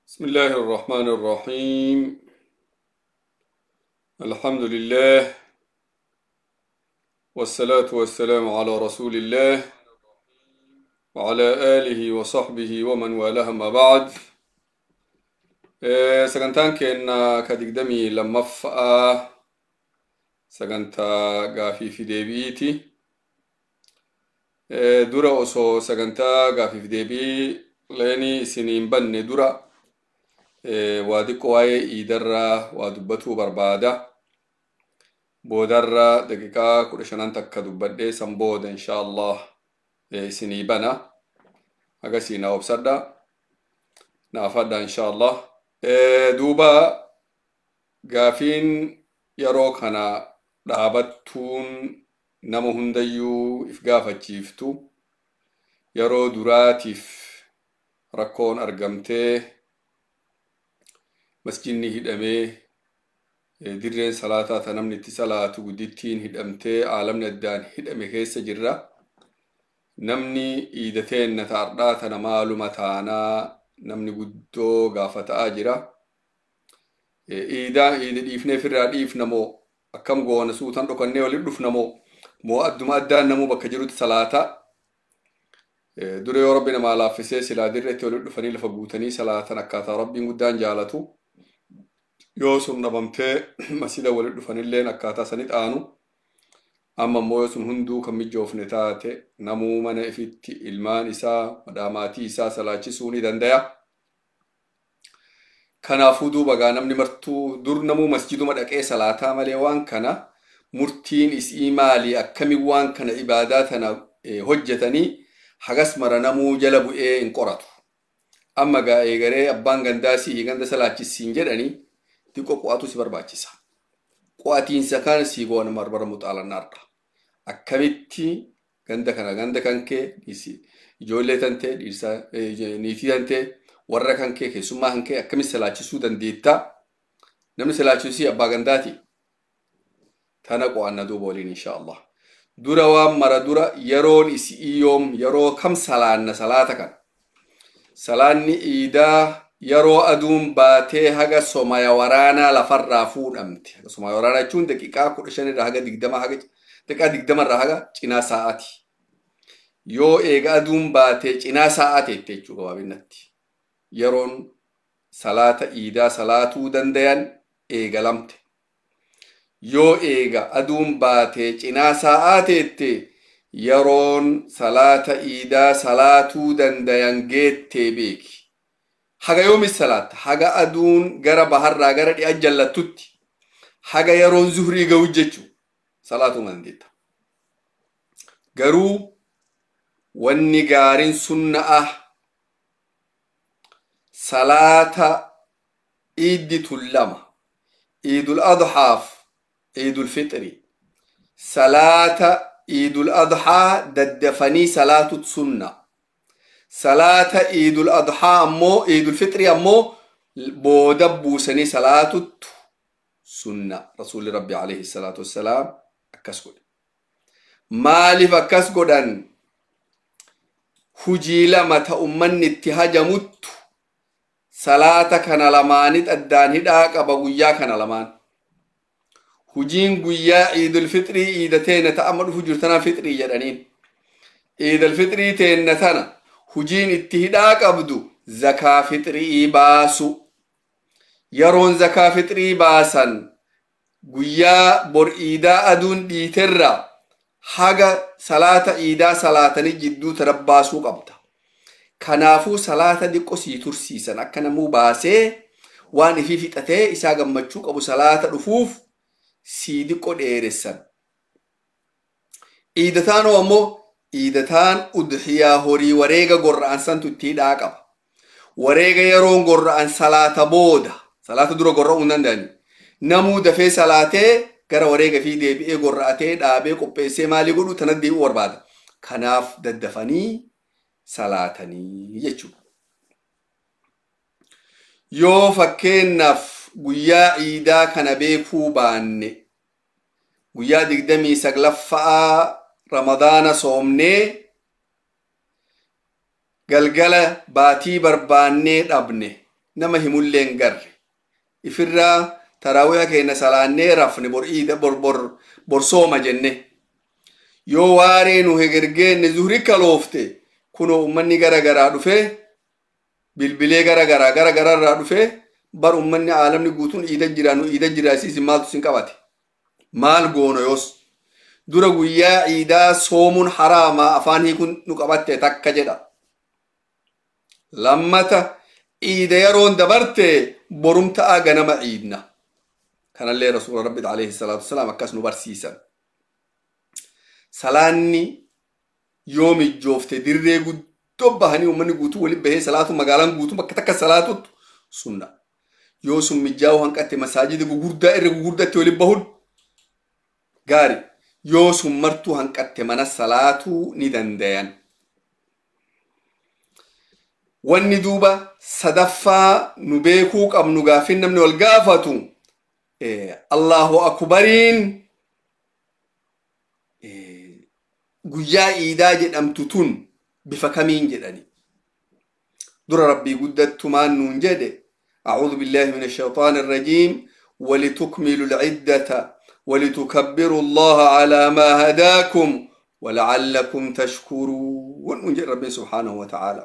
بسم الله الرحمن الرحيم. الحمد لله والصلاة والسلام على رسول الله وعلى آله وصحبه ومن والاه، ما بعد. Sagantaan keenya ka 22ffaa sagantaa gaafii fi deebi'iiti. Dura osoo sagantaa gaafii fi deebii leenii isiniin banne dura waa xiqqoo waa'ee iidarraa waa dubbatuu barbaada. Boodarra daqiiqaa 15 takka dubbadhee san booda insha Allah isinii bana. Agasii na obsadha. Naafadha insha Allah. Duuba gaafiin yeroo kana dhaabattuun nama hundayyuu if gaafachiiftu, yeroo duraatiif rakkoon argamtee masjidni hidhamee, dirreen salaataa ta namni itti salaatu guddittiin hidhamtee, aalamni addaan hidhame keessa jirra. Namni iidateenna ta ardhaa tana maaluma taanaa namni guddoo gaafata'aa jira. Iidaa iida dhiifnee ofirraa dhiifna moo akkam goona, suutan dhokannee walitti dhufna moo adduma addaan namuu bakka jirutti salaata? Dura yoo Rabbi namaa laaffisee silaa dirreetti walitti dhufanii lafa guutanii salaatan akkaataa Rabbiin guddaan jaalatu. Yoo sun dhabamtee masjida walitti dhufanilleen akkaataa sanit aanu. Amma immoo yoo sun hunduu kan mijoofne taate namuu mana ifitti ilmaan isaa madaamaatii isaa salaachisuu ni dandaya. Kanaafuu duuba gaa namni martuu dur namuu masjiduma dhaqee salaataa malee waan kana murtiin isii maalii, akkamiin waan kana ibaadaa tana hojjetanii hagas mara namuu jala bu'ee hin qoratu. Amma gaa eegaree abbaan gandaa sii ganda salaachisiin jedhanii xiqqoo qo'atu si barbaachisa. Qo'atiinsa kana sii goona barbara muxaalannaadha. Akkamitti ganda kana ganda kan kee ijoollee tantee dhiirsa niitii tantee warra kan kee keessummaa kan kee akkamitti salaachisuu dandeettaa? Namni salaachisuu abbaa gandaati. Tana qo'anna duuba waliin insha Allah. Dura waan mara dura yeroon isii yoom, yeroo kam salaanna salaata kana? Salaanni iidaa yeroo aduun baatee haga somaya waraanaa lafarraa fuudhamte. Somaya waraanaa jechuun daqiiqaa 15 irraa haga 20, haga daqiiqaa 20 irraa haga cinaa sa'aati. Yoo eega aduun baatee cinaa sa'aa teette jechuu gabaabinatti. Yeroon salaata iidaa salaatuu dandayan eegalamte. Yoo eega aduun baatee cinaa sa'aa teette yeroon salaata iidaa salaatuu dandayan geettee beeki. Haga yoomis salaatta? Haga aduun gara baharraa gara dhi'a jallattutti. Haga yeroon zuhrii gahu jechuu salaatuu dandeetta. Garuu wanni gaariin sunna'a salaata iiddi tun lama, iidul adhaaf iidul fixri. Salaata iidul adhaa daddafanii salaatut sunna. Salaata iidul adhaa ammoo, iidul fixri ammoo booda buusanii salaatuttu sunna. Rasuulli Rabbi alayhi salaatu wassalaam akkas godhe. Maaliif akkas godhan? Hujii lama ta ummanni itti hajamuttu salaata kana lamaanit addaan hidhaa qaba guyyaa kana lamaan. Hujiin guyyaa iidul fixrii iida teena ta amma dhufu jirtana fixrii jedhaniin. Iidul fixrii teenna tana hujiin itti hidhaa qabdu zakaa fixrii baasu. Yeroon zakaa fixrii baasan guyyaa bor iidaa aduun dhiiterra haga salaata iidaa salaatanii jidduu tana baasuu qabda. Kanaafuu salaata diqqo sii tursiisan akka namuu baasee waan ifii fixatee isaa gammachuu qabu salaata dhufuuf sii diqqo dheeressan. Iidataanoo ammoo iidataan udhiyaa horii wareega gorra'an santu itti hidhaa qaba. Wareega yeroon gorra'an salaata booda, salaata dura gorra'uu hin danda'ani. Namuu dafee salaatee gara wareega fi deebi'ee gorra'atee dhaabee qopheessee maalii godhu tana deebi'uu barbaada. Kanaaf daddafanii salaatanii jechuudha. Yoo fakkeenyaaf guyyaa iidaa kana beekuu baanne, guyyaa 29ffaa Ramadaana soomnee galgala baatii barbaannee dhabne, Nama himullee hin garre. Ifirraa taraawiha keenya salaannee rafne bor iida bor bor bor sooma jenne. Yoo waaree nu hegergeenne zuhri kaloofte kunoo ummanni gara garaa dhufee bilbilee gara garaa gara gararraa dhufee bar ummanni aalamni guutuun iida jira nu iida jira isiisin maaltu sin qabate. Maal goono yoos dura guyyaa iidaa soomuun haraamaa afaan hiikuun nu qabatte takka jedha. Lammata iida yeroon dabarte borum ta'a ganama iidna. Kanallee rasuula rabbi alayhi salaatu wasalaam akkas nu barsiisan. Salaanni yoo mijjoofte dirree guddoo bahanii uummanni guutuu waliin bahee salaatu magaalaan guutuu bakka takka salaatuttu sunna. Yoo sun mijaa'uu hanqatte masaajida gugurdaa irra gugurdaatti waliin bahuun gaari. Yoo sun martuu hanqatte mana salaatuu ni dandayan. Wanni duuba sadaffaa nu beekuu qabnu gaafin namni wal gaafatu Allahu akbariin guyyaa iidaa jedhamtu tun bifa kamiin jedhani. Dura rabbii guddattumaan nuun jedhe أعوذ بالله من الشيطان الرجيم ولتكملوا العدة ولتكبروا الله على ما هداكم ولعلكم تشكرون. من ربي سبحانه وتعالى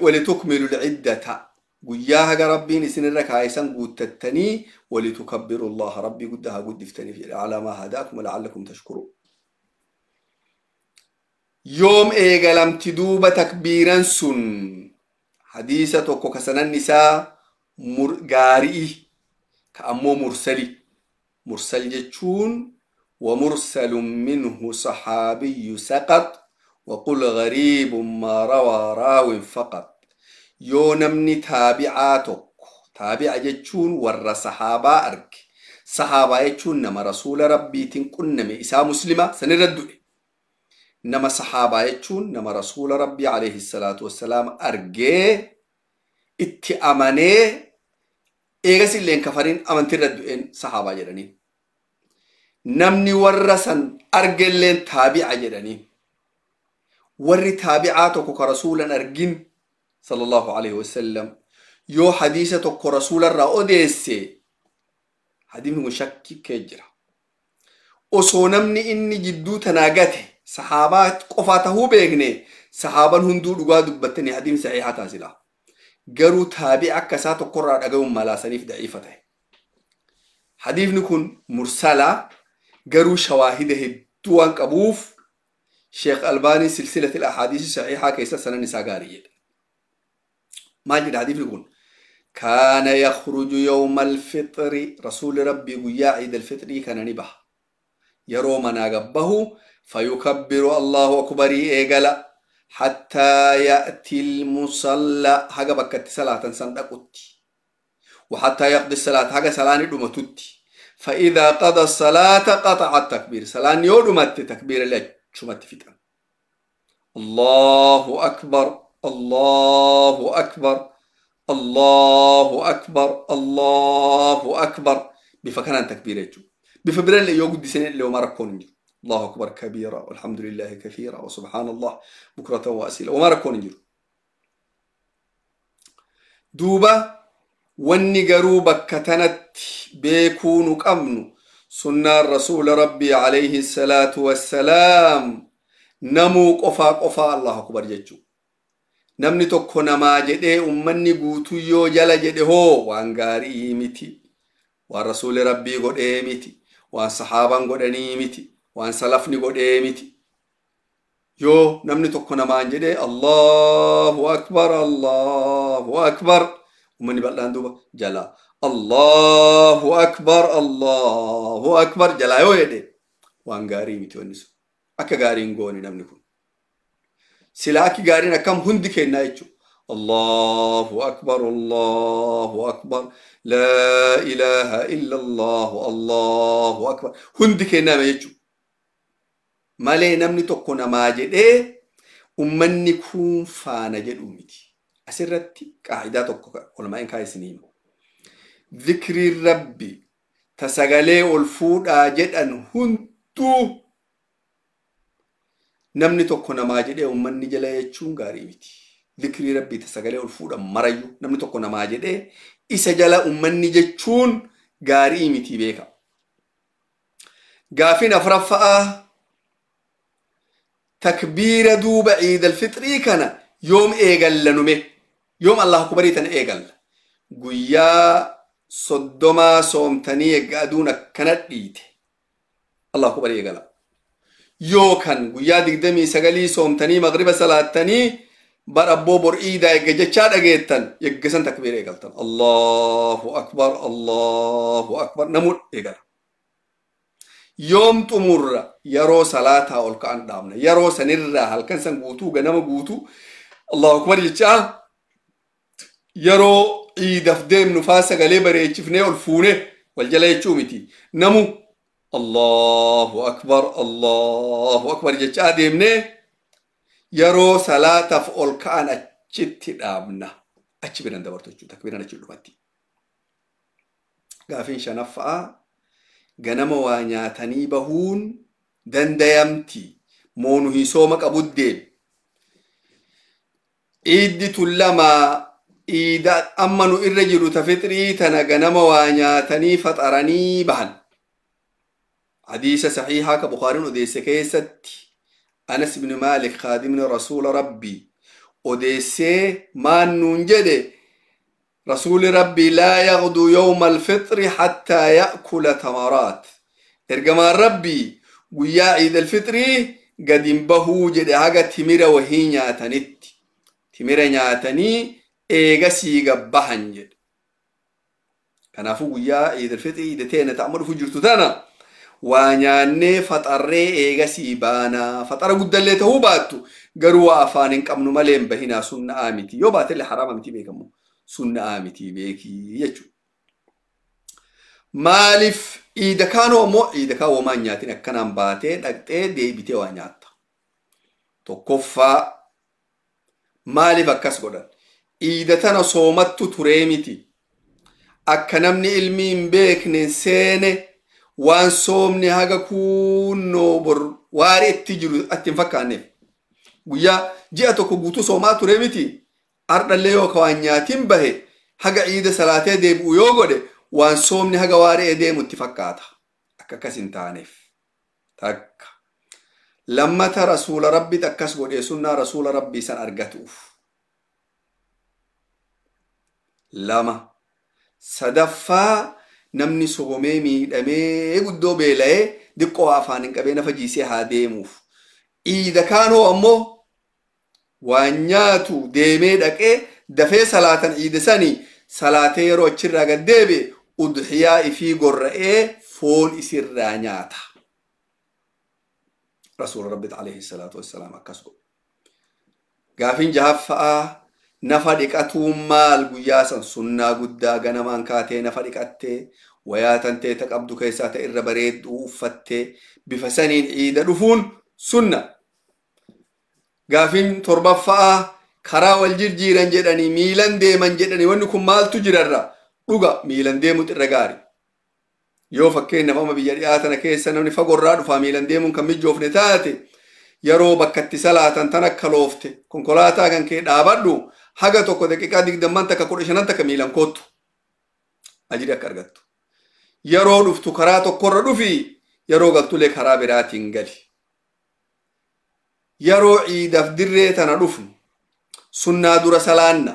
ولتكملوا العدة قياها ربي نسن الركايسان قد ولتكبروا الله ربي قدها قد على ما هداكم ولعلكم تشكرون. يوم إيغالم تدوب تكبيرا سن حديثة توكو كسنان النساء غارئي كأمو مرسلي مرسل جتشون ومرسل منه صحابي سقط وقل غريب ما روى راو فقط. يو نمني تابعاتك تابع جتشون ور صحابة أرك صحابة جتشون نما رسول ربي تنكن نمي إسا مسلمة سنردو نما صحابة جتشون نما رسول ربي عليه الصلاة والسلام أرجي اتأمني إيغس اللين كفرين أمنتي ردوين صحابة جراني نمني ورسن أرجي اللين تابع جراني ور تابعاتك كرسولا أرجين صلى الله عليه وسلم يو حديثتك رسولا رأوديسي حديث مشكك كجرا أصو نمني إني جدو تناغته صحابات قفاته بيغني صحابا هندو دغا دبتني حديث صحيحة تاسلا غرو تابع كسات قرا دغو ملاسنيف ضعيفته حديث نكون مرسلة غرو شواهده دوان قبوف شيخ ألباني سلسلة الأحاديث الصحيحة كيسا سنة نساغارية ما جد حديث نكون كان يخرج يوم الفطر رسول ربي ويا عيد الفطر كان نبه يروم ناقبه فيكبر الله أكبر إيقلا حتى يأتي المصلى حاجة بكت صلاة سندقتي وحتى يقضي الصلاة حاجة سلاني دمتتي فإذا قضى الصلاة قطع التكبير سلاني يودمت تكبير لك شو فتن الله أكبر الله أكبر الله أكبر الله أكبر بفكران تكبير يجو بفبران اللي يوجد سنة اللي وما ركون الله أكبر كبيرا والحمد لله كثيرا وسبحان الله بكرة وأسيلة وما ركون جرو دوبا وني بكتنت بيكون أمن سنة الرسول ربي عليه الصلاة والسلام نمو قفا قفا الله أكبر ججو نمني tokko namaa jedhee ummanni guutuu yoo jala jedhe hoo waan gaarii miti waan rasuuli rabbii godhee miti waan sahaabaan godhanii miti waan salafni godhee miti yoo namni tokko namaan jedhee Allahu akbar Allahu akbar ummanni bal'aan duuba jala Allahu akbar Allahu akbar jala yoo jedhe waan gaarii miti wanni sun akka gaariin goone namni kun sila akki gaariin akkam hundi kennaa jechuudha. Allahu akbar Allahu akbar laa ilaaha illa Allah Allahu akbar hundi kennaa jechuudha. Malee namni tokko namaa jedhee ummanni kun faana jedhu miti. Asirratti qaayidaa tokko olmaa'in kaayisanii himu. Zikrii rabbi tasagalee ol fuudhaa jedhan hunduu namni tokko namaa jedhee ummanni jala jechuun gaarii miti. Dhikrii rabbii ta sagalee ol fuudhan marayyuu namni tokko namaa jedhee isa jala ummanni jechuun gaarii miti beeka. Gaafiin afuraffa'aa takbiira duuba ciidal fixrii kana yoom eegalla nume yoom Allahu akbarii tana eegalla guyyaa 30 soomtanii eegga aduun akkana dhiite Allahu akbarii eegala yookaan guyyaa 29 soomtanii magriba salaattanii bar abboo bor iidaa eegga jechaa dhageettan eeggasan takbiira eegaltan Allahu akbar Allahu akbar namuu eegala. Yoom xumurra yeroo salaataa ol ka'an dhaabna yeroo sanirraa halkan san guutuu ganama guutuu Allahu akbar jechaa yeroo iidaf deemnu faa sagalee bareechifnee ol fuune wal jala jechuu miti namu Allahu akbar Allahu akbar jechaa deemnee yeroo salaataaf ol ka'an achitti dhaabna achi biran dabartu jechuudha takbiiraan achi dhumatti. Gaafiin shanaffaa ganama waa nyaatanii bahuun dandayamti moonu hin sooma qabuddeen iiddi tun lamaa iida amma nu irra jiru ta fixrii tana ganama waa nyaatanii faxaranii bahan. Hadiisa saxiihaa ka Bukaariin odeesse keessatti Anas ibn Maalik khaadimni rasuula rabbii odeessee maan nuun jedhe rasuuli rabbii laa yagduu yawma alfixri hattaa ya'kula tamaraat ergamaan rabbii guyyaa ciid alfixrii gad hin bahuu jedhe haga timira wahii nyaatanitti timira nyaatanii eegasii gabbahan jedhe. Kanaafuu guyyaa ciid alfixrii iidatee na ta'ama dhufu jirtu tana waa nyaannee faxarree eegasii baanaa faxara guddallee ta'uu baattu garuu waa afaan hin qabnu malee hin bahinaa sunna'aa miti yoo baatellee haraama miti beekamu sunna'aa miti beekii jechuudha. Maaliif iida kaanoo ammoo iida kaan homaa hin nyaatin akkanaan baatee dhaqxee deebitee waa nyaatta. Tokkoffaa maaliif akkas godhan? Iida tana soomattu turee miti. Akka namni ilmi hin beekne seene waan soomni haga kunnoo bor waari itti jiru atti hin fakkaanneef. Guyyaa ji'a tokko guutuu soomaa ture miti. Ardhallee yoo ka waan nyaatin bahe haga iida salaatee deebi'u yoo godhe waan soomni haga waaree deemu itti fakkaata. Akka akkas hin taaneef. Takka. Lammata rasuula rabbiit akkas godhe sunnaa rasuula rabbii san argatuuf. Lama. Sadaffaa namni soomee miidhamee guddoo beela'ee diqqoo afaan hin qabee nafa jiisee haa deemuuf. Iida kaanoo ammoo waan nyaatu deemee dhaqee dafee salaatan iida sanii salaatee yeroo achirraa gad deebi'e udhiyaa ifii gorra'ee foon isirraa nyaata. Rasuula Rabbi alayhi salaatu wassalaam akkas godhe. Gaafiin jahaffaa nafa dhiqatuun maal guyyaa san sunnaa guddaa ganamaan kaatee nafa dhiqattee wayaa tantee ta qabdu keessaa ta irra bareedduu uffattee bifa saniin iida dhufuun sunna. Gaafiin torbaffaa karaa wal jirjiiran jedhanii miilan deeman jedhanii wanni kun maaltu jirarra dhuga miilan deemutu irra gaari. Yoo fakkeenyaaf amma biyya dhiyaa tana keessa namni fagorraa dhufaa miilan deemuun kan mijoofne taate yeroo bakka itti salaatan tan akka loofte konkolaataa kan kee dhaabadhu haga tokko daqiiqaa 20 takka 15 takka miilan koottu ajiri akka argattu. Yeroo dhuftu karaa tokkorra dhufi yeroo galtulee karaa biraatiin gali. Yeroo ciidaaf dirree tana dhufnu sunnaa dura salaanna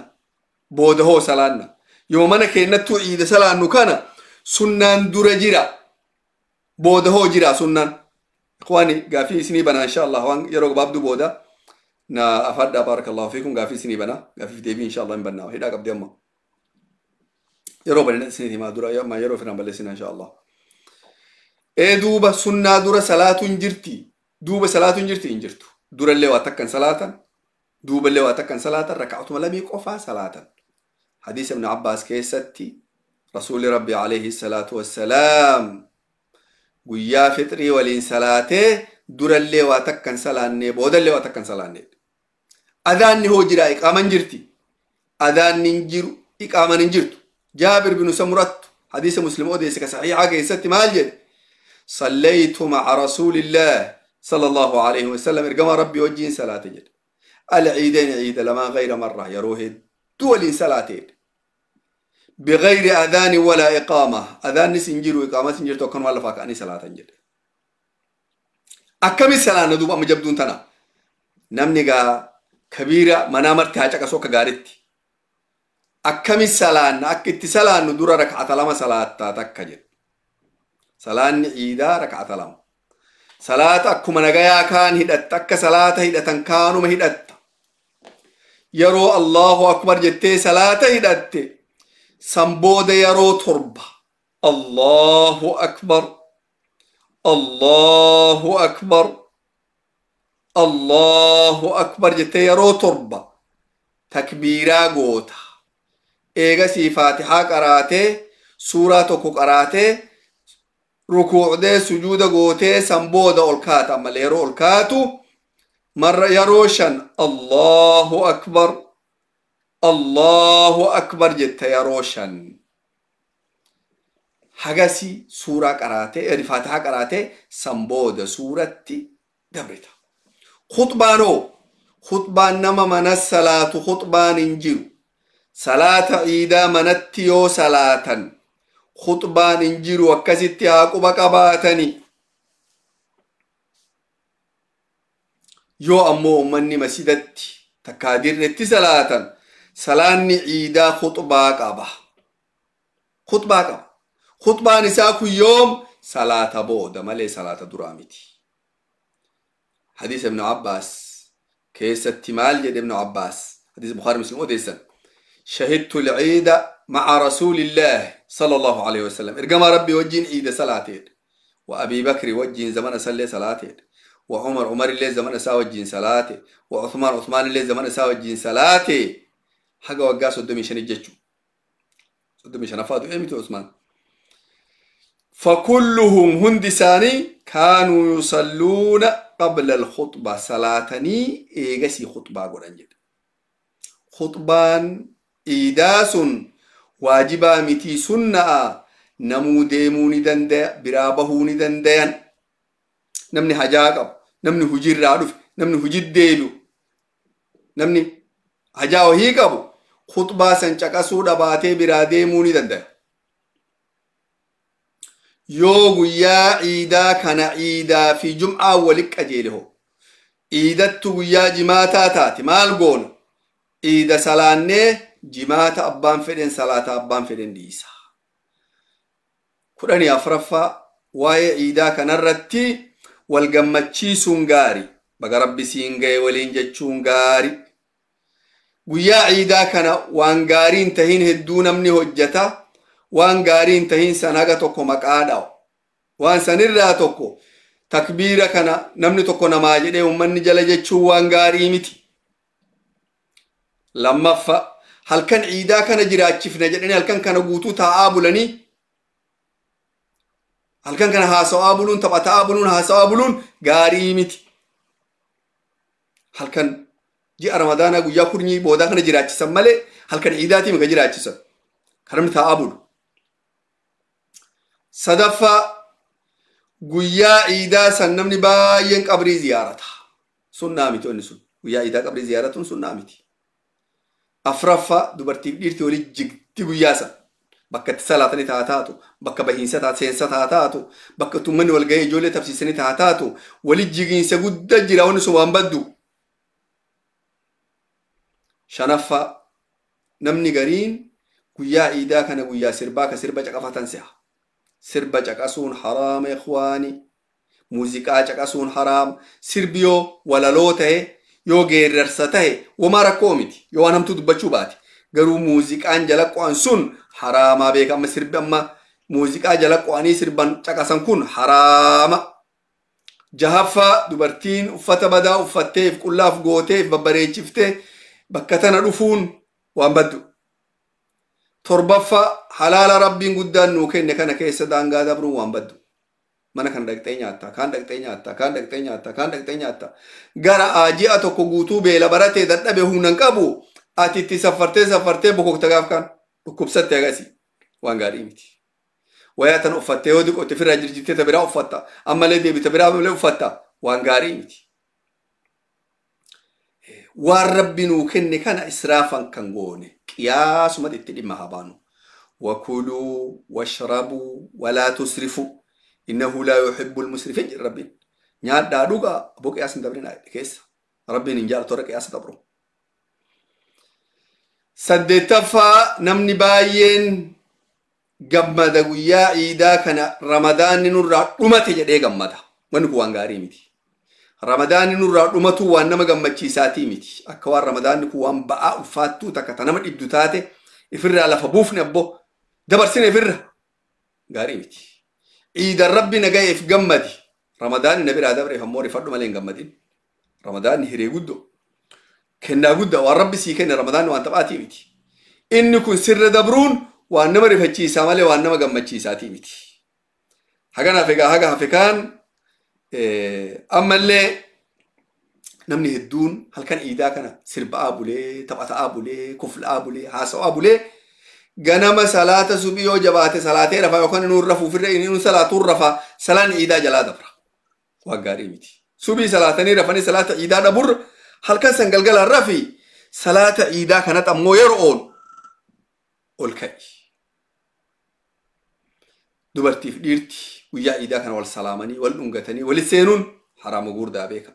booda hoo salaanna yoo mana keennattuu ciida salaannu kana sunnaan dura jira booda hoo jira sunnaan. Ikhwaani gaafii isinii bana insha Allah waan yeroo gabaabduu booda na afadhaa barakallahu fiikum gaafii isinii bana gaafiif deebii insha Allah hin bannaa hidhaa qabdi amma yeroo banina isinii himaa dura amma yeroo firan balleessina insha Allah. Duuba sunnaa dura salaatuun jirti duuba salaatuun jirti hin jirtu durallee waa takkan salaatan duuballee waa takkan salaatan raka'atuma lamii qofaa salaatan. Hadiisa Ibn Abbaas keessatti rasuulli Rabbi alayhi salaatu wassalaam guyyaa fixrii waliin salaatee durallee waa takkan salaannee boodallee waa takkan salaannee. Adaanni hoo jira iqaaman jirti. Adaanni hin jiru iqaaman hin jirtu. Jaabir bin Samurattu hadiisa Muslim odeesse ka saxiixa keessatti maal jedhe? Sallaytu maca rasuulillah sallallahu alayhi wasallam ergama Rabbii wajjiin salaate jedhe. العيدين عيد لما غير مرة يروه دول صلاتين بغير أذان ولا إقامة. أذان سنجر وإقامة سنجر توكن ولا فاك أني صلاة جد. أكمل صلاة ندوب أم جبدون تنا نمني كبيرة منامر تهاجك سوك غارتي. أكمل صلاة أكت صلاة ندور ركعة لما صلاة تكجد صلاة عيدا ركعة لما صلاة أكما نجايا كان هدت أك صلاة هدت كانوا مهدت يرو الله أكبر جتة صلاة هدت سنبود يرو تربة الله أكبر الله أكبر الله أكبر جتة يرو تربة تكبيرا قوتا إيغا فاتحة قراتي سورة تكو قراتي ركوع ده سجود قوتي سنبود أولكات أما ليرو أولكاتو مرة يروشن الله أكبر الله أكبر جت يروشن حاجسي سورة قراتي يعني فاتحة قراتي سنبود سورة دبرتا خطبانو خطبان نما من الصلاة خطبان انجيو صلاة عيدا منتيو صلاة خطبان انجيرو وكزتي هاقوبا قباتني يو أمو أمني مسيدتي تكادير نتي صلاة صلاة عيدا خطبا قبا خطبا قبا خطبا نساكو يوم صلاة بودا مالي صلاة درامتي. حديث ابن عباس كيس التمال جد ابن عباس حديث بخاري مسلم أوديسا شهدت العيد مع رسول الله صلى الله عليه وسلم ارجم ربي وجين عيد صلاتين وأبي بكر وجين زمان صلي صلاتين وعمر عمر اللي زمان سا وجين صلاتي وعثمان عثمان اللي زمان سا وجين صلاتي حاجة وجاس قدامي شن الجتشو قدامي شن فادو إيمتى عثمان فكلهم هندساني كانوا يصلون قبل الخطبة صلاتني إيجسي خطبة قرنجد خطبان إيداس واجبا متي سنة نمو ديموني دندا برابهوني دندان نمني حجاقب نمني هجير رادف نمني هجير ديلو نمني حجاو هيقبو خطبة سنچكسو دباتي برا ديموني دندا yoo guyyaa ciidaa kana ciidaa fi jum'aa walitti qajeele ciidattu guyyaa jimaataa taate maal goona ciida salaannee jimaata abbaan fedhen salaata abbaan fedhen dhiisa. 14ffaa waa'ee ciidaa kanarratti wal gammachiisuun gaari baga rabbi siin ga'e waliin jechuun gaari. Guyyaa ciidaa kana waan gaariin tahin hedduu namni hojjeta. Waan gaariin tahin san haga tokko maqaa dha'u waan sanirraa tokko takbiira kana namni tokko namaa jedhee ummanni jala jechuun waan gaarii miti. Lammaffaa halkan ciidaa kana jiraachifna jedhanii halkan kana guutuu taa'aa bulanii halkan kana haasawaa buluun taphataa buluun haasawaa buluun gaarii miti. Halkan ji'a ramadaanaa guyyaa kurnii boodaa kana jiraachisan malee halkan ciidaatii mika jiraachisan kan namni taa'aa bulu. Sadaffaa guyyaa ciidaa san namni baay'een qabrii ziyaarata. Sunnaa miti wanni sun. Guyyaa ciidaa qabrii ziyaaratuun sunnaa miti. Afraffaa dubartiif dhiirti walii jigti guyyaa san. Bakka itti salaatanii taa taatu, bakka bahiinsa taa seensa taa taatu, bakka itti uummanni wal ga'ee ijoollee tapsiisanii taa taatu, walii jigiinsa guddaa jira wanni sun waan baddu. Shanaffaa namni gariin guyyaa ciidaa kana guyyaa sirbaa ka sirba caqafatan se'a. Sirba caqasuun haraama ikhwaani. Muuziqaa caqasuun haraama. Sirbi yoo walaloo ta'e yoo geerarsa ta'e womaa rakkoo miti yoo waan hamtuu dubbachuu baate. Garuu muuziqaan jala qo'an sun haraamaa beeka. Amma sirbi amma muuziqaa jala qo'anii sirban caqasan kun haraama. Jahaffaa dubartiin uffata badaa uffatteef qullaaf gooteef babbareechiftee bakka tana dhufuun waan baddu. Torbaffaa halaala rabbiin guddaan nuu kenne kana keessa daangaa dabruun waan baddu. Mana kana dhaqxee nyaatta, kaan dhaqxee nyaatta, kaan dhaqxee nyaatta, kaan dhaqxee nyaatta. Gara ji'a tokko guutuu beela baratee dadhabe humna hin qabu ati itti saffartee saffartee bokokta gaaf kaan dhukkubsatte agarsi waan gaarii miti. Wayaa tan uffattee yoo diqotte firraa jirjittee ta biraa uffatta ammallee deebite biraa malee uffatta waan gaarii miti. Waan rabbi nuu kenne kana israafan kan goone qiyaasumatti itti dhimma haa baanu. Wakuluu washrabuu walaa tusrifuu innahu laa yuhibbul musrifin jedhe rabbiin. Nyaadhaa dhugaa aboo qiyaasa hin dabrinaa keessa. Rabbiin hin jaalatu warra qiyaasa dabru. 8ffaa namni baay'een gammada guyyaa iidaa kana ramadaanni nurraa dhumate jedhee gammada. Wanni kun waan gaarii miti. Ramadaanni nurraa dhumatu waan nama gammachiisaatii miti. Akka waan ramadaanni kun waan ba'aa ulfaattuu takka ta nama dhibdu taate ifirraa lafa buufne abbo dabarsine ifirra gaarii miti. Iidan rabbi na ga'eef gammadi. Ramadaanni na biraa dabreef ammoo rifadhu malee hin gammadin. Ramadaanni hiree guddoo. Kennaa guddaa waan rabbi sii kenne ramadaanni waan taphaatii miti. Inni kun sirra dabruun waan nama rifachiisaa malee waan nama gammachiisaatii miti. Haganaaf egaa haga hafe kaan ammallee namni hedduun halkan iidaa kana sirba'aa bulee, taphata'aa bulee, kufla'aa bulee, haasa'aa bulee ganama salaata subii yoo jabaate salaatee rafaa yookaan inni rafuufirra inni salaatuun rafaa salaan iidaa jalaa dabra. Waan gaarii miti. Subii salaatanii rafanii salaata iidaa dhaburra halkan san galgalaan rafi salaata iidaa kanatti ammoo yeroo oolu ol ka'i. Dubartiif dhiirti guyyaa iidaa kana wal salaamanii wal dhungatanii wali seenuun haraama guddaa beeka.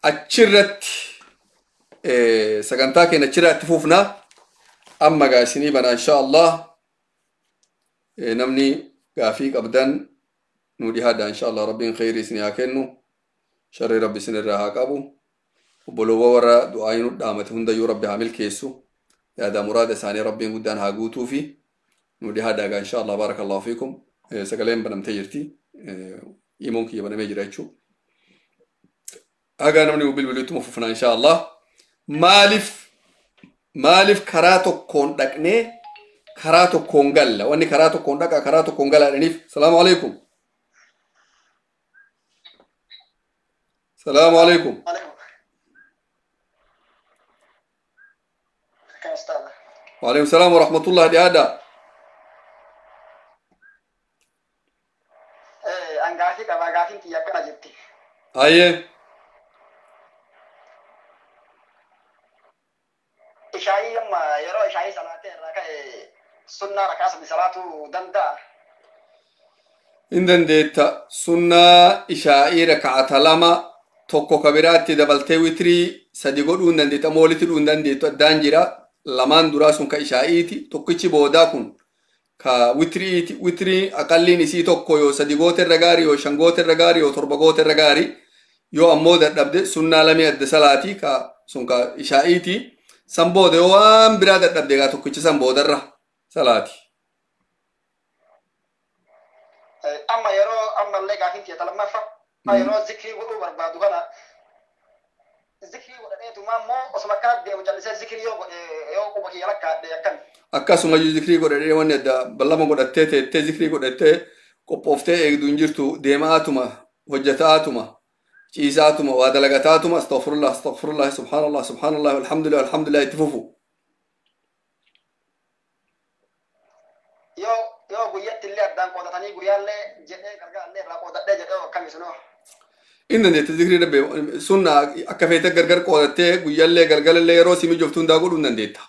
Achirratti sagantaa keenya achirratti fufnaa amma gaa isinii bana insha Allah namni gaafii qabdan nu dhihaadha insha Allah rabbiin kheyrii isinii haa kennu sharri rabbi isinirraa haa qabu obboloowwan warra du'aa nu dhaamate hundayyuu rabbi haa milkeessu yaada muraada isaanii rabbiin guddaan haa guutuu fi nu dhihaadha gaa insha Allah barakallahu fiikum sagaleen banamtee jirti imoon kiyya banamee jira jechuu haga namni bilbilittuma fufna insha Allah maaliif karaa tokkoon dhaqnee karaa tokkoon galla wanni karaa tokkoon dhaqa karaa tokkoon gala jedhaniif salaamu alaikum salaamu alaikum وعليكم السلام ورحمة الله dhiyaadha. An gaafii qaba gaafiin tiyya akkana jetti. Ayyee. Ishaayii amma yeroo ishaayii salaatee irraa ka'e sunnaa rakaa sadi salaatuu danda'a. In dandeetta sunnaa ishaa'ii raka'ata 2 tokko ka biraatti dabaltee witirii 3 godhuu hin dandeetta ammoo walitti hidhuu hin dandeettu addaan jira lamaan duraa sun ka ishaa'iiti tokkichi boodaa kun ka witiriiti witirii aqalliin isii tokko yoo 3 goote irra gaarii yoo 5 goote irra gaarii yoo 7 goote irra gaarii yoo ammoo dadhabde sunnaa lamee adda salaatii ka sun ka ishaa'iiti san booda yoo waan biraa dadhabde egaa tokkichi san boodarra salaati. Amma yeroo ammallee gaafiin tiyya lammaffaa yeroo zikrii godhuu barbaadu kana zikrii godhadheetuma ammoo osuma akkana deemu callisee zikrii yoo godhe yoo quba kiyya lakkaadhe akkami. Akkasumayyuu zikrii godhadhee wanni adda ballama godhattee teettee zikrii godhattee qophooftee eegdu hin jirtu deemaatuma hojjetaatuma ciisaatuma waa dalagataatuma astaghfirullah astaghfirullah subhaanallah subhaanallah alhamdulillah alhamdulillah itti fufu. Yoo guyyatti illee addaan qoodatanii guyyaallee jedhee gargaarallee irraa qoodadhee jedhee akkami sunoo. Inni dandeette zikrii rabbi sunna akka feete gargar qoodattee guyyaallee galgalallee yeroo si mijooftu hundaa godhuu hin dandeetta.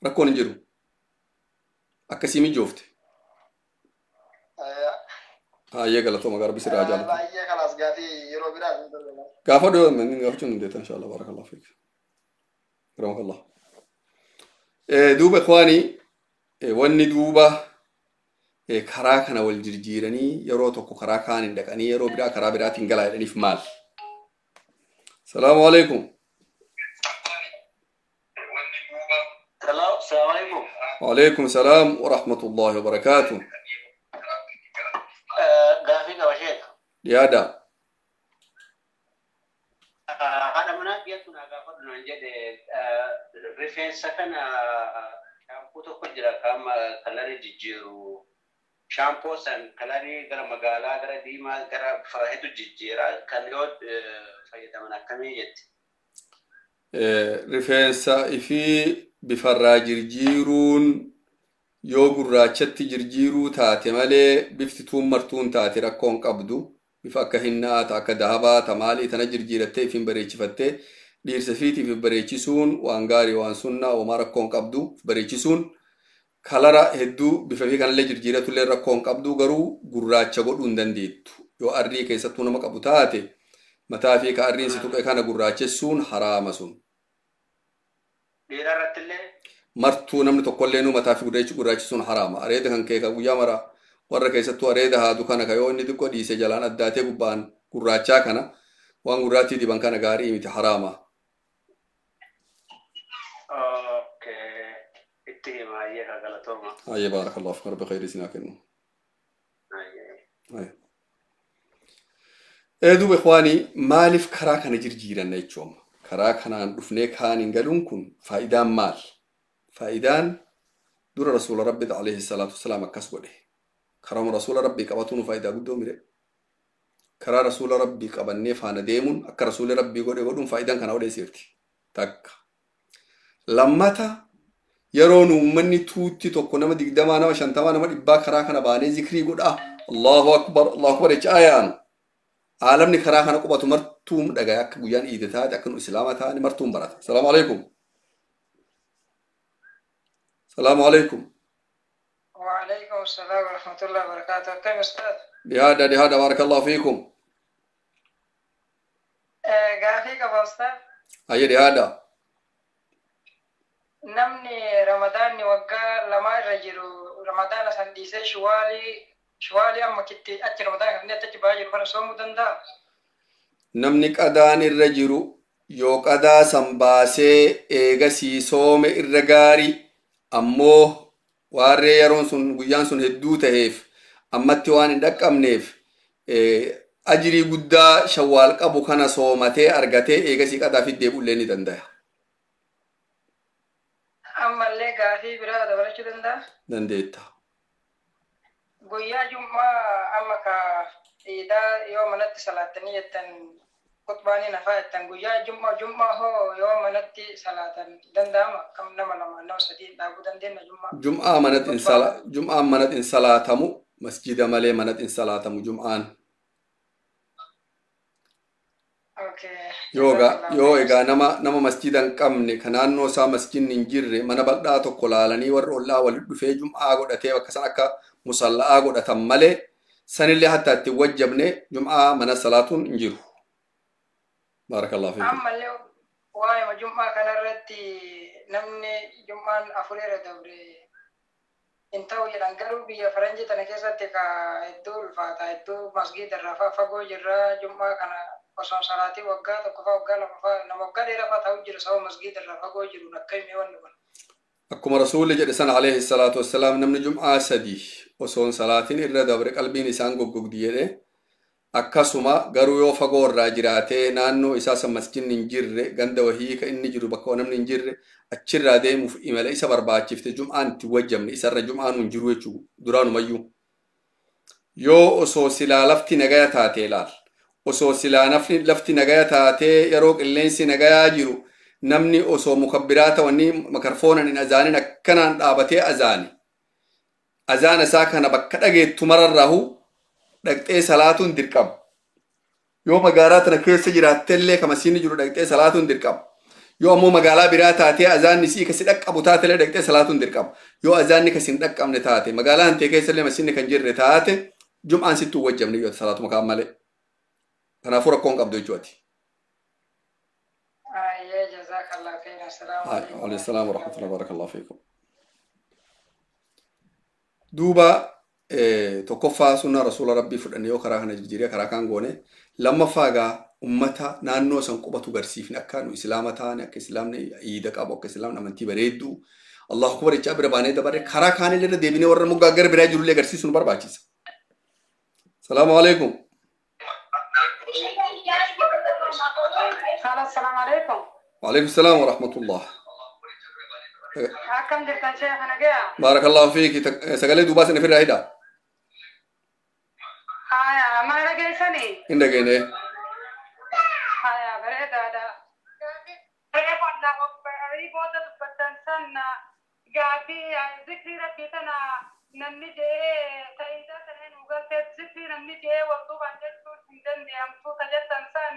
Rakkoon hin jiru. Akka si mijoofte. Hayyee galatooma garbi sirraa jaalatu. Baay'ee kalaas gaafii yeroo biraa. Gaafa dhiyoo gaafachuu hin dandeetta insha Allah barakallahu fiik. Rahmakallah. Duuba ikhwaanii wanni duuba karaa kana wal jirjiiranii yeroo tokko karaa kaaniin dhaqanii yeroo biraa karaa biraatiin galaa jedhaniif maal? Salaamu alaikum. Waalaikum salaam wa rahmatullahi wa barakaatuh. Gaafii qaba sheeka. Dhiyaadha. Haadha manaa dhiyaatu naa gaafadhu naan jedhe rifeensa kana shaampuu tokko jira qaama kalarii jijjiiru. Shaampoo san kalarii gara magaalaa gara diimaa gara bifa hedduu jijjiira kan yoo fayyadaman akkamii jetti. Rifeensa ifii bifarraa jirjiiruun yoo gurraachatti jirjiiruu taate malee bifti tuun martuun taate rakkoon qabdu bifa akka hinnaa ta akka dahabaa ta maalii tana jirjiirattee ifiin bareechifattee Dhiirsa fiitiif bareechisuun waan gaarii, waan sunnaa, homaa rakkoo hin qabdu bareechisuun. Kalara hedduu bifa fi kanallee jirjiiratullee rakkoo hin qabdu, garuu gurraacha godhuu hin dandeettu. Yoo arrii keessattuu nama qabu taate, mataa fi ka arriin si tuqe kana gurraachessuun haraama sun. Dhiira irrattillee? Martuu namni tokkollee nu mataa fi gurraachisuun haraama. Areeda kan kee ka guyyaa mara warra keessattuu areeda haadu kana ka yoo inni xiqqoo dhiise jalaan addaatee gubbaan gurraachaa kana waan gurraattii diban kana gaarii miti, haraama. Okay. Itti hima, hayyee, ka galatooma. Hayyee, baarakallahu fiik, rabbi khayrii isinaa kennu. Hayyee. Duuba ikhwaanii, maaliif karaa kana jirjiiranna jechuun karaa kanaan dhufnee kaan hin galuun kun faayidaan maal? Faayidaan dura rasuula rabbi alayhi salaatu wasalaam akkas godhe. Karaa rasuula rabbii qabatuun faayidaa guddoo mire. Karaa rasuula rabbii qabannee faana deemuun akka rasuulli rabbii godhe godhuun faayidaan kana odeessirti. Takka. Lammata, yeroo nu uummanni tuutti tokko nama 20, nama 50, nama 100 karaa kana baanee zikrii godhaa, Allahu akbar, Allahu akbar jechaa yaanu. Aalamni karaa kana qubatu martuun dhagaya akka guyyaan iida taate, akka nu islaama taane martuun barata. Salaamu alaikum. Salaamu alaikum. وعليكم السلام ورحمة الله وبركاته. كيف أستاذ؟ Dhihaadha, dhihaadha, baarakallahu fiikum. Gaafii qaba أستاذ. Hayya, dhihaadha. Namni Ramadaanni waggaa lama irra jiru Ramadaana san dhiisee shuwaalii amma kitti achi Ramadaana kan achi ba'aa jiru kana soomuu danda'a? Namni qadaan irra jiru yoo qadaa san baasee eegasii soome irra gaarii, ammoo waarree yeroon sun guyyaan sun hedduu taheef ammatti waan hin dhaqqabneef, ajirii guddaa shawwaal qabu kana soomatee argatee eegasii qadaa fi deebi'ullee ni danda'a. Ammallee gaafii biraa dabalachuu danda'a? Dandeetta. Guyyaa Jum'aa amma ka iidaa yoo manatti salaattanii jettan, khutbaanii nafaa jettan, guyyaa Jum'aa hoo yoo manatti salaatan danda'ama? Kam nama lama, nama sadii dhaabuu dandeenya Jum'aa? Jum'aa manatti hin sala Jum'aan manatti hin salaatamu, masjida malee manatti hin salaatamu Jum'aan. Okay. Yoo egaa yoo egaa nama masjida hin qabne, ka naannoo isaa masjidni hin jirre, mana bal'aa tokko laalanii warra ollaa walitti dhufee Jum'aa godhatee bakka san akka musalla'aa godhatan malee, sanillee hatta itti wajjabne Jum'aa mana salaatuun hin jiru. Baarakallahu fiikum. Ammallee waa'ee Jum'aa kanarratti namni Jum'aan afureera dabre hin ta'u jedhan, garuu biyya faranjii tana keessatti ka hedduu ulfaata, hedduu masgiida irraa fagoo jirra. Jum'aa kana osoo salaatii waggaa tokko faa, waggaa lama faa, nama waggaa dheeraa faa ta'u jiru sababa masgiida irraa fagoo jiru, akka himee wanni kun. Akkuma rasuulli jedhe sana alayhi salaatu wassalaam, namni Jum'aa 3 osoon salaatiin irra dabre qalbiin isaan goggogdi jedhe. Akkasuma garuu yoo fagoo irraa jiraatee naannoo isaa san masjidni hin jirre, ganda wahii ka inni jiru bakka namni hin jirre achirraa deemuuf imala isa barbaachifte, Jum'aan itti wajjabne isarra, Jum'aan hin jiru jechuu duraanumayyuu. Yoo osoo silaa lafti nagaya taatee ilaal. Osoo silaa nafni lafti nagaya taatee yeroo qilleensi nagayaa jiru namni osoo mukabbiraata wanni makarfoonan hin azaanin akkanaan dhaabatee azaane. Azaana isaa kana bakka dhageettu mararraahu dhaqxee salaatuun dirqama. Yoo magaalaa tana keessa jiraattellee ka masiinni jiru dhaqxee salaatuun dirqama. Yoo ammoo magaalaa biraa taatee azaanni sii kasi dhaqqabu taatellee dhaqxee salaatuun dirqama. Yoo azaanni kasi hin dhaqqabne taate, magaalaa hantee keessallee masiinni kan jirre taate, Jum'aan sitti hin wajjabne yoo salaatuma kaan malee. Kanaafuu rakkoon qabdu jechuuti. Ayyee, jazakallah khairan. Assalaamu alaikum. Alayhi salaam wa rahmatullahi wa barakallahu fiikum. Duuba tokkoffaa sunnaa rasuula rabbii fudhanne yoo karaa kana jijjiiree karaa kaan goone, lammaffaa egaa ummata naannoo san qubatu garsiifne akka nu islaama taane, akka islaamni iida qabu, akka islaamni amantii bareedduu, Allahu akbar jechaa bira baanee dabarre, karaa kaanillee irra deebinee warra moggaa gara biraa jirullee garsiisuu nu barbaachisa. Salaamu alaikum. Assalamu alaikum. Wa salaam wa rahmatullah. Akkam jirtan sheekh, nagaya? Baarakallahu fiiki. Sagalee duubaa sana ofirraa hidhaa. Haya, mana dhageessanii? Hin dhageenye. Haya, bareedaadha. Booda dubbattan san gaafii zikrii rabbii tana namni je'ee ta'iidaa sana hin hugaltee, zikrii namni je'ee wal duubaan jechuun hin danda'amtu ka jettan san,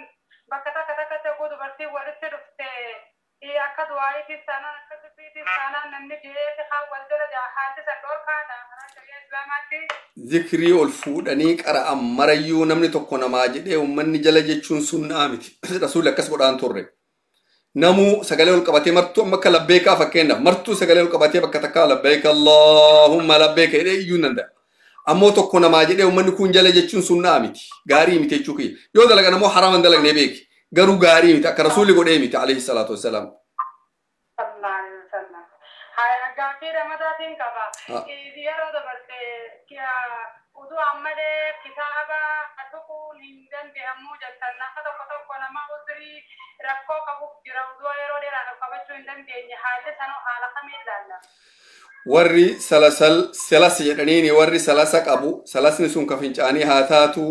bakka takka takkatti oguu dubartiin walitti dhufte Gartee akka du'aayitis taanaan akka zikriitis taanaan namni je'eeti haa wal jala haalli san dhorkaadha karaa shari'aa islaamaatti. Zikrii ol fuudhanii qara'an marayyuu namni tokko namaa jedhee uummanni jala jechuun sunnaa miti. Rasuulli akkas godhaan turre. Namuu sagalee ol qabatee martuu amma akka labbeekaa fakkeenyaaf martuu sagalee ol qabatee bakka takkaa labbeeka Allaahumma labbeeka jedhee iyyuu hin danda'a. Ammoo tokko namaa jedhee uummanni kun jala jechuun sunnaa miti. Gaarii miti jechuu kiyya. Yoo dalagan ammoo haraama hin dalagne beeki. Garuu gaarii miti akka rasuulli godhee miti alayhi salaatu wassalaam. Sallallahu alaihi wasallam. Gaaffii ramadaatiin qaba. Yeroo dabarte utuu ammallee kitaaba tuquun hin danda'amu jettan nama tokko tokko nama uzrii rakkoo qabuuf jira utuu yeroo dheeraadhaaf qabachuu hin dandeenye haalli sanoo haala kamiin ilaalla? Warri salasal salasa jedhaniini warri salasa qabu salasni sun ka fincaanii haa taatu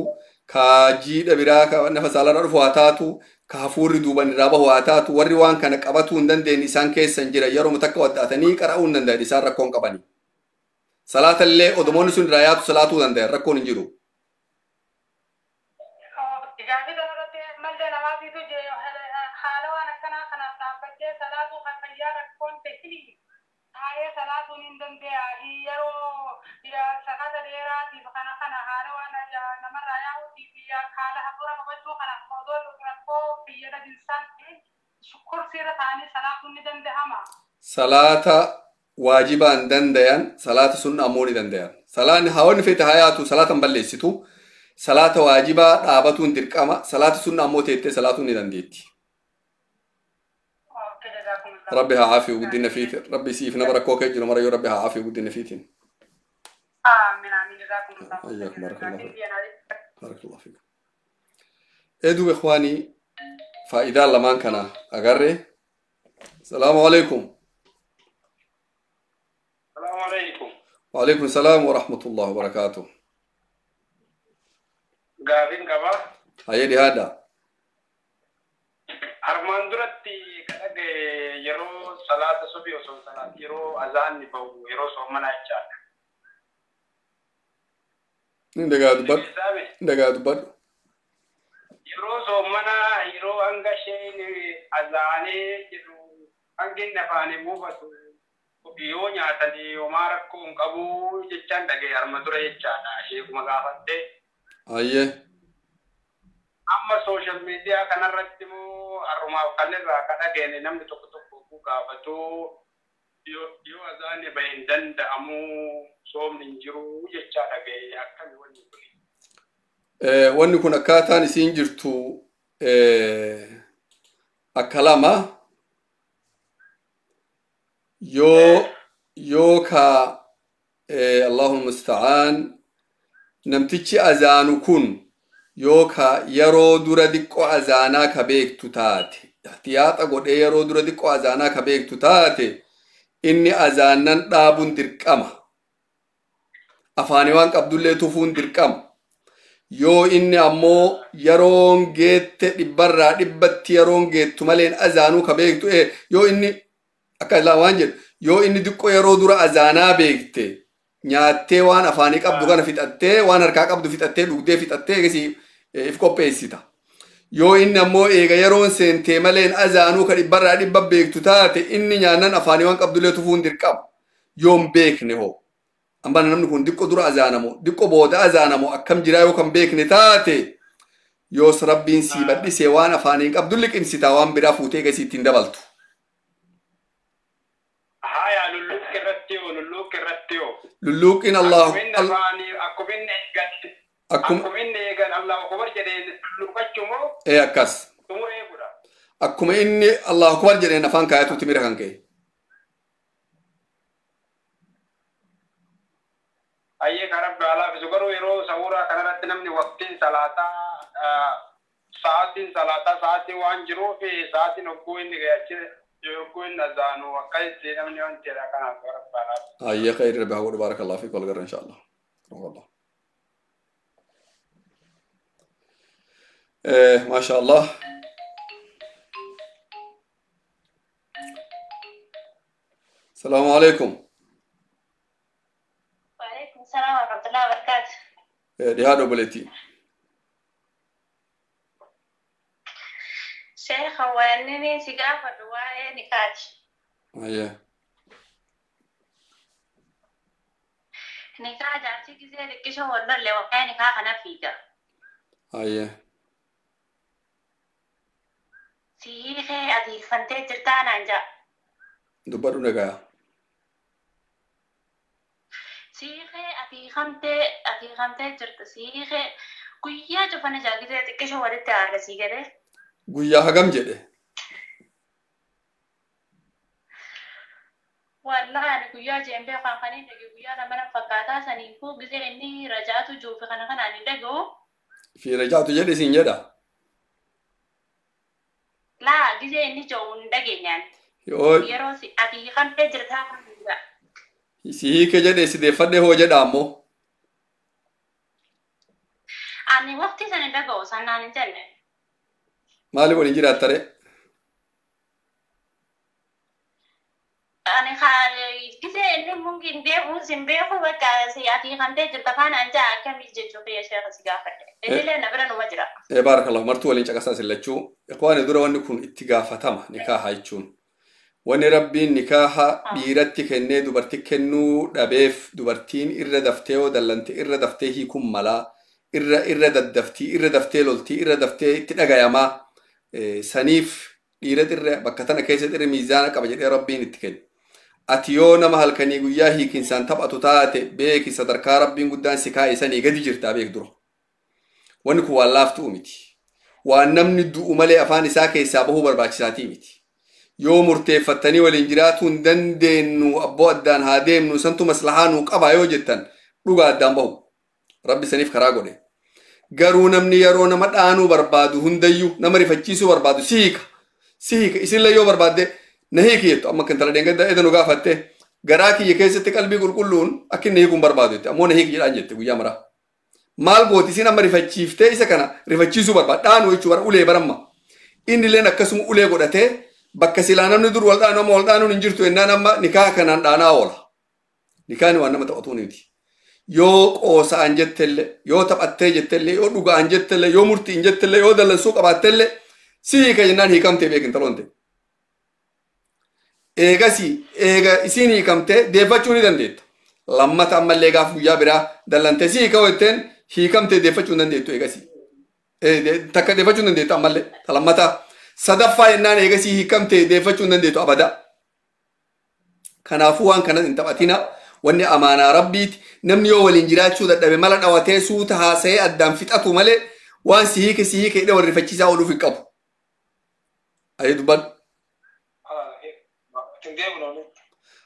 ka jiidha biraa ka nafa saalarra dhufu haa taatu ka hafuurri duuban irraa bahu haa taatu warri waan kana qabatuu hin dandeenye isaan keessa hin jira yeroo takka waddaatanii qara'uu hin danda'an isaan rakkoon qabani. Salaata illee odumoonni sun irraa yaatu salaatuu danda'an rakkoon hin jiru. Gaaffii kanarratti mallee namaatiitu haala waan akkanaa kanaaf dhaabbachee salaatuu kan fayyaa rakkoon ta'ini taa'ee salaatuun hin danda'a yeroo salaata dheeraatiif kana kana haala waan namarraa yaa'uutiif haala hafuura qabachuu kanaaf odoo rakkoo biyya dhadinsaan ta'e kursiirra taa'anii salaatuun ni danda'ama. Salaata waajibaan dandayan salaata sunna ammoo ni dandayan. Salaanni hawanni feete haa yaatu salaata hin balleessitu. Salaata waajibaa dhaabatuun dirqama salaata sunna ammoo teettee salaatuun ni dandeetti. Rabbi haa caafiyu guddina fiitin. Rabbi siif nama rakkoo kee jiru marayyuu Rabbi haa caafiyu guddina fiitin. Aamin aamin jazaakumullahu Ayyakum barakallahu barakallahu fiikum. Eeduu ikhwaanii faayidaa lamaan kana agarre. Salaamu alaikum. Salaamu alaikum. وعليكم السلام ورحمة الله وبركاته. Gaafiin qaba. Hayyee dhiyaadha. Armaan duratti kan dhagaye yeroo salaata subii osoo salaat yeroo azaanni bahu yeroo soomanaa jechaadha. Dhagaa dubbadhu. Dhagaa dubbadhu. Yeroo soomanaa yeroo hanga isheen azaanee jedhu hanga inni afaanii buufatu yoo nyaatanii homaa rakkoo hin qabu jechaan dhagaye arma dura jechaadha. Sheekuma gaafattee. Hayyee. Amma sooshaal miidiyaa kanarratti immoo har'umaaf kanirraa kan dhageenye namni tokko tokko gaafatu yoo azaanni bahe hin danda'amu soomni hin jiru jechaa dhagaye akkami wanni kun. Wanni kun akkaataan isiin jirtu akka lama yoo ka Allahul musta'aan namtichi azaanu kun yoo ka yeroo dura diqqoo azaanaa ka beektu taate ihtiyaaxa godhee yeroo dura diqqoo azaanaa ka beektu taate inni azaannan dhaabuun dirqama afaanii waan qabdullee tufuun dirqama yoo inni ammoo yeroon geette dhibbarraa dhibbatti yeroon geettu maleen azaanuu ka beektu yoo inni akka waan jedhu yoo inni diqqoo yeroo dura azaanaa beekte nyaattee waan afaanii qabdu kana fixattee waan harkaa qabdu fixattee dhugdee fixattee eegasii if qopheessita. Yoo inni ammoo eega yeroon seentee maleen azaanuu ka dhibbarraa dhibba beektu taate inni nyaannan afaanii waan qabdullee tufuun dirqama. Yoon beekne hoo. Amma namni kun diqqoo dura azaanamoo diqqoo booda azaanamoo akkam jiraa yoo kan beekne taate yoos rabbiin sii badhisee waan afaanii qabdu liqimsitaa waan biraa fuutee eegasii ittiin dabaltu. Haya lulluuqqi irratti yoo lulluuqqi irratti yoo. Lulluuqqiin Allah. Akkuma inni eegan Allahu akbar jedheen lulluuqqachuu moo? Ee akkas. Xumura eeguudha. Akkuma inni Allahu akbar jedheen afaan kaayatuutti mira kan ka'e. Ayyee kan rabbi alaafisu garuu yeroo sawuraa kanarratti namni waqtiin salaataa sa'aatiin salaataa sa'aatiin waan jiruuf sa'aatiin hogguu inni gayachi yogguu inni azaanu akkasitti namni waan jedha kanaaf rabbi alaafisu. Ayyee khayri rabbi haa godhu baarakallahu fiik wal garra insha Allah. Allah. ما شاء الله. السلام عليكم. وعليكم السلام ورحمة الله وبركاته. رياض وبلتي. Sheekha wanni si gaafadhu waa'ee nikaati. Ayyee. Nikaa jaarsi gisee xiqqisho wallolle waa'ee nikaa kana fiiga. Ayyee. Si hiikee ati hiikfantee jirtaa naan ja'a. Dubbadhu dhagaya. Si hiikee ati hiikamtee jirta si hiikee guyyaa cufana ja'a gisee xiqqisho walitti aarra sii galee. Guyyaa hagam jedhe? Wallahi ani guyyaa jeen beekan kan hin dhage guyyaa lama na fakkaataa saniifuu gisee inni rajaatu juufe kana kanaan hin dhaga'u. Fi rajaatu jedhe siin jedha? Laa gisee inni jiru hin dhageenyaan. Yeroo ati hiikamtee jirtaa kan hin. Si hiike jedhe si deeffadhe hoo jedha ammoo. Ani waqtii sana hin dhaga'u sanaan hin jenne. Maaliif waliin jiraattare? Ani gisee inni mungin beeku sin beeku bakka ati hiikamtee jirta faana an ja'a akkamii jechuu kiyya sheekha si gaafadhe. Innillee na bira numa jira. Baarakallahu martuu waliin caqasaa isin lachuu. Ikhwaani dura wanni kun itti gaafatama nikaaha jechuun. Wanni rabbiin nikaaha dhiiratti kennee dubartii kennuu dhabeef dubartiin irra daftee yoo dallante irra daftee hiikuun malaa irra daddaftii irra daftee loltii irra daftee itti dhagayamaa saniif dhiira irra bakka tana keessatti irra miizaana qaba jedhee rabbiin itti kenne. Ati yoo nama halkanii guyyaa hiikinsaan taphatu taate beeki sadarkaa rabbiin guddaan si kaa'e sanii gadi jirtaa beek dura. Wanni kun waan laaftuu miti. Waan namni du'u malee afaan isaa keessaa bahuu barbaachisaatii miti. Yoo murteeffattanii waliin jiraatuu hin dandeenyu abboo addaan haa deemnu santu maslahaa nuu qaba yoo jettan dhugaa addaan bahu. Rabbi saniif karaa godhe. Garuu namni yeroo nama dhaanuu barbaadu hundayyuu nama rifachiisuu barbaadu si hiika. Si hiika isinillee yoo barbaadde na hiiki jettu amma kan intala dheengadda edda nu gaafatte garaa kiyya keessatti qalbii qulqulluun akka inni hiikuun barbaadu jette ammoo na hiiki jedhaan jette guyyaa maraa. Maal gooti isin amma rifachiiftee isa kana rifachiisuu barbaada dhaanuu jechuu bara ulee baramma. Inni illeen akkasuma ulee godhatee bakka silaa namni dur wal dhaanu amma wal dhaanuun hin jirtu jennaan amma nikaa kanaan dhaanaa oola. Nikaani waan nama taphatu miti. Yoo qoosa'an jettellee, yoo taphattee jettellee, yoo dhuga'an jettellee, yoo murtiin jettellee, yoo dallansuu qabaattellee si hiika jennaan hiikamtee beek intaloon ta'e. Eegasii eega isiin hiikamtee deeffachuu ni dandeetta. Lammata ammallee gaaf guyyaa biraa dallantee si hiika jetteen hiikamtee deeffachuu hin dandeettu eegasii. Takka deeffachuu hin dandeettu ammallee lammataa. Sadaffaa jennaan eegasii hiikamtee deeffachuu hin dandeettu abada. Kanaafuu waan kanas hin taphatina. Wanni amaanaa rabbiiti. Namni yoo waliin jiraachuu dadhabe mala dhawatee suuta haasa'ee addaan fixatu malee waan si hiike hidhee wal rifachiisaa ooluuf hin qabu. Ayyee dubbadhu.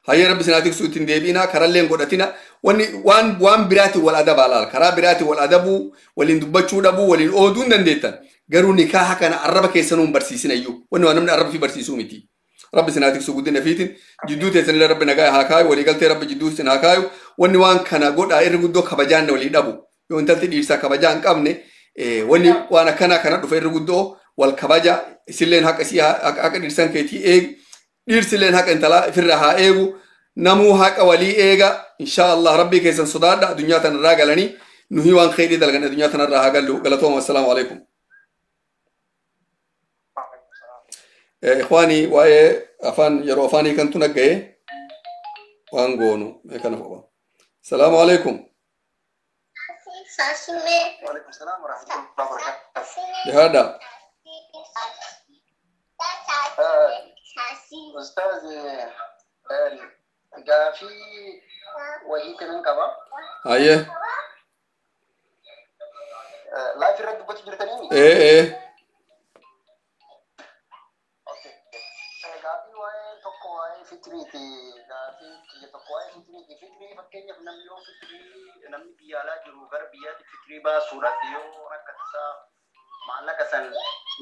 Hayyee rabbi sinaa tiksuu ittiin deebiinaa karallee hin godhatina. Wanni waan biraatiin wal adabaa laal. Karaa biraatiin wal adabuu, waliin dubbachuu dhabuu, waliin ooduu hin dandeettan. Garuu nikaaha kana arraba keessanuu hin barsiisin iyyuu. Wanni waan namni arraba fi barsiisuu miti. Rabbi sinaa tiksuu guddina fiitiin jidduu teessanillee rabbi nagaa haa kaayu waliigaltee rabbi jidduu isin haa kaayu wanni waan kana godhaa irri guddoo kabajaan walii dhabu yoo intalti dhiirsaa kabajaa hin qabne wanni waan akkanaa kana dhufe irri guddoo wal kabaja isilleen haqa isii haqa dhiirsan keetii eegi dhiirsilleen haqa intalaa ifirraa haa eegu namuu haqa walii eega inshaa Allah rabbii keessan sodaadha addunyaa tanarraa galanii nuhi waan kheyrii dalagan addunyaa tanarraa haa gallu galatooma assalaamu alaikum. Ikhwaani waa'ee afaan yeroo afaanii kantu nagga'e waan goonu kana qofa. Salaamu alaikum. Dhihaadha. Ustaaz gaafii wayii kanan qaba. Hayyee. Laayif irratti dubbachuu jirtanii? Ee. Gaafii waa'ee tokko waa'ee fitiriiti. Gaafii kiyya tokko waa'ee fitiriiti. Fitirii fakkeenyaaf namni yoo fitirii namni biyya alaa jiru gara biyyaatti fitirii baasuudhaaf yoo akka tasaa maallaqa san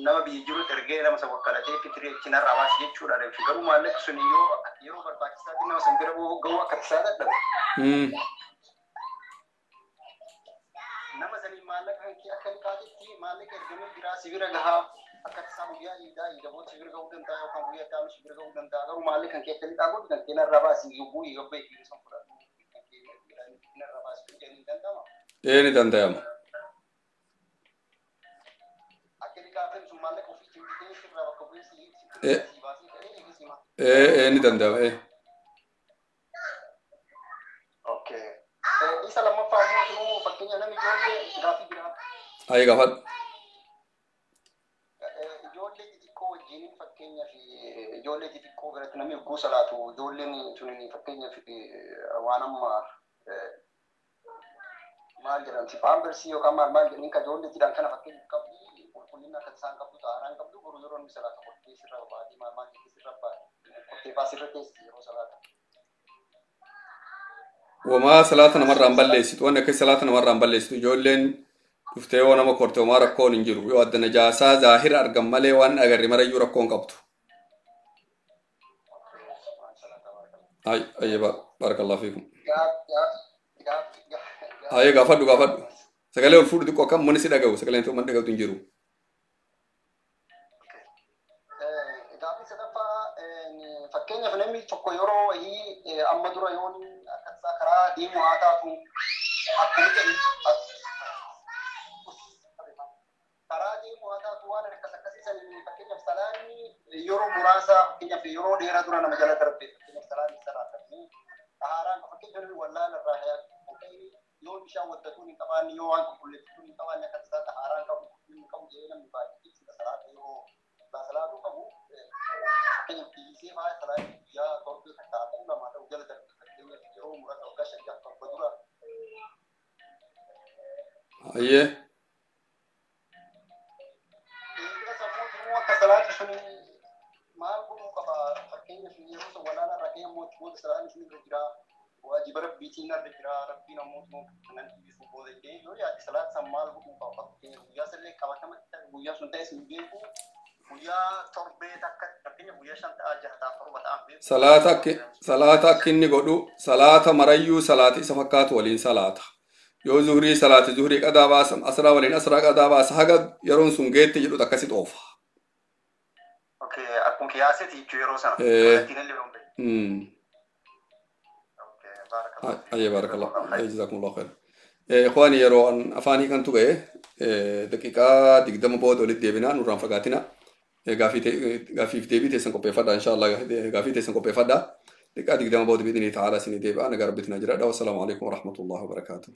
nama biyya jirutti ergee nama san wakkalatee fitirii achi narraa baasi jechuudha. Garuu maallaqi sun yoo yeroo barbaachisaatti nama san bira ga'uu akka tasaa dadhabe. Nama sanii maallaqa kan kee akka liqaatitti maallaqa ergamee biraa si bira gahaa akka tasaa guyyaa iidaa iidamoota si bira ga'uu danda'a yookaan guyyaa itti aanu si bira ga'uu danda'a. Garuu maallaqa kan kee akka liqaa godhu kan kee narraa baasi yogguu yobbee fi san fudhatu kan kee narraa baasi jedhanii hin danda'ama. Ee ni danda'ama. Akka liqaa ta'e sun maallaqa ofii bitee sirraa Ni danda'ama. Okay. Isa lammaffaa immoo fakkeenya namni ijoollee gaaffii biraa. Ayi gaafadhu. Ijoollee xixiqqoo wajjin fakkeenyaaf ijoollee xixiqqoo biratti namni yogguu salaatu ijoolleen sun fakkeenyaaf waan amma maal jedhamti paampersii yookaan maal maal jedhanii kan ijoollee jedhan kana fakkeenyaaf qabdi qulqullina akka isaan qabdu xaaraan qabdu garuu yeroo inni salaatu qortee sirra baatee maal maal jettee sirra baatee qortee faa sirra teessi yeroo salaata. Wamaa salaata namarraan balleessitu wanni akka salaata namarraan balleessitu ijoolleen dhuftee yoo nama korte homaa rakkoon hin jiru yoo adda najaasaa zaahira argan malee waan agarre marayyuu rakkoon qabdu. Ay ayye barakallahu fiikum. Ayye gaafadhu gaafadhu. Sagalee ol fuudhu xiqqoo akkam manni si dhaga'u sagaleen ta'u manni dhaga'utu hin jiru. Gaaffii sadaffaa fakkeenyaaf namni tokko yeroo wayii amma dura yoon akka karaa deemu haa taatu akkamitti karaa deemu haa taatu waan akkas akkasiisan fakkeenyaaf salaanni yeroo muraasa fakkeenyaaf yeroo dheeraa dura nama jala darbe fakkeenyaaf salaanni salaatamni xahaaraan fakkeenyaaf namni wallaala irraa ta'e yoo bishaan waddatuun hin qabaanne yoo waan qulqulleeffatuun hin qabaanne akka tasaa xahaaraan qabu qulqullinni qabu jedhee namni baay'ee jechuudha salaata yeroo salaatuu qabu fakkeenyaaf dhiisee faaya salaanni guyyaa torbee takka haa ta'u lama ta'u jala darbe fakkeenyaaf yeroo muraasa waggaa 5 6 7 dura. Ayyee. Akka salaati sun maal godhuu qaba fakkeenyaaf yeroo sun walaala irraa ka'ee immoo booda salaanni sun irra jira waajiba rabbiitiin irra jira rabbiin ammoo nan dhiisu booda jedhee yoo yaadde salaati san maal godhuu qaba fakkeenyaaf guyyaa sallee qabatamatti guyyaa sun ta'es hin beeku guyyaa torbee takka fakkeenyaaf guyyaa 5 ta'a 6 ta'a 7 ta'a beeku. Salaata akka inni godhu salaata marayyuu salaata isa fakkaatu waliin salaata. Yoo zuhurii salaate zuhurii qadaa baasa asraa waliin asraa qadaa baasa haga yeroon sun geette jedhu akkasi xoofa. Akkuma qiyaaseeti jechuu yeroo sana. Ayyee baarakallah. Jazakumullahu khairan. Ikhwaani yeroo afaanii kantu ga'e daqiiqaa 20 booda walitti deebinaa nurraan fagaatina. Gaaffiif deebii teessan qopheeffadha inshallah gaaffii teessan qopheeffadha. Daqiiqaa 20 booda biidhinii ta'ala isinii deebi'a nagaa rabbiitiin jiraadha. Wassalaamu alaikum warahmatullahi wabarakaatuh.